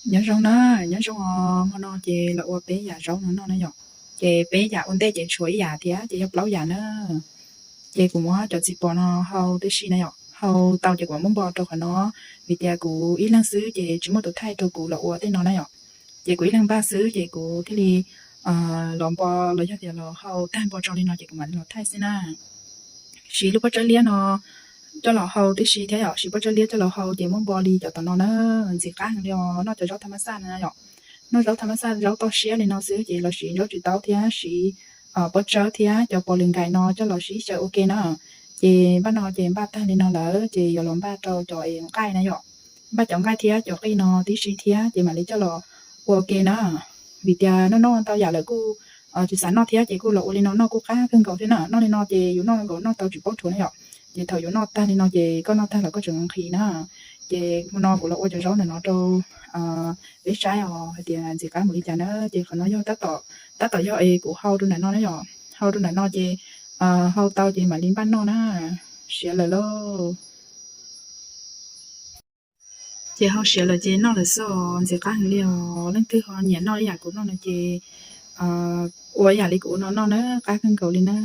Nyob zoo na, nyob zoo os, hmo no ces los ua peb yam zaub no noj na yom. Ces peb yam ua ntej ces tshuav ib yam thiab ces yog plaub yam na. Ces kuv muab cov txiv pos no hau tib si na yom, hau tau ces kuv muab npo rau qhov no, vim tias kuv ib leeg xwb ces tsis muaj tus thaij rau kuv los ua tej no na yom. Ces kuv ib leeg npaj xwb ces kuv thiaj li los npo los yog tias los hau tag npo tso li no ces kuv mam li los thaij xwb na. Siv lub pob tsawb liab no coj los hau tib si thiab yom, siv pob tsawb liab coj los hau ces muab npo li cov tom no na, ntxim qab heev li os, noj cov zaub thaj mab xaj no yom. Noj zaub thaj mab xaj, zaub toj siab li no xwb ces los siv zaub tsis taub thiab siv pob tsawb thiab cov pos lwm nkais no coj los sib xyaw ua ke na. Ces npaj no ces npaj tag li no lawm ces yuav los npaj rau cov es nqaij na yom. Npaj cov nqaij thiab cov qij no tib si thiab ces mam li coj los ua ke na. Vim tias noj noj ntau yam lawm kuj tsis xav noj thiab ces kuj los ua li no noj kuj qab kawg nkaus thiab na. Noj li no ces yus noj nkaus noj tau tsis paub dhuav na yom. Ces thaum yuav nov tag li no ces koj noj tag lawm koj tseem nqhis na. Ces hmo no kuv los ua cov zaub ntawm no rau peb saib os hais tias ntxim qab mus li cas na. Ces qhov no yog tab tom, tab tom yog es kuv hau rau ntawm no na yom. Hau rau ntawm no ces hau tau ces mam li npaj noj na. Siav lawm lauj. Ces hau siav lawm ces noj lawm xwb os, ntxim qab heev li os. Leej twg ho nyiam noj ib yam kuv noj no ces ua ib yam li kuv ua no noj na, qab kawg nkaus li na.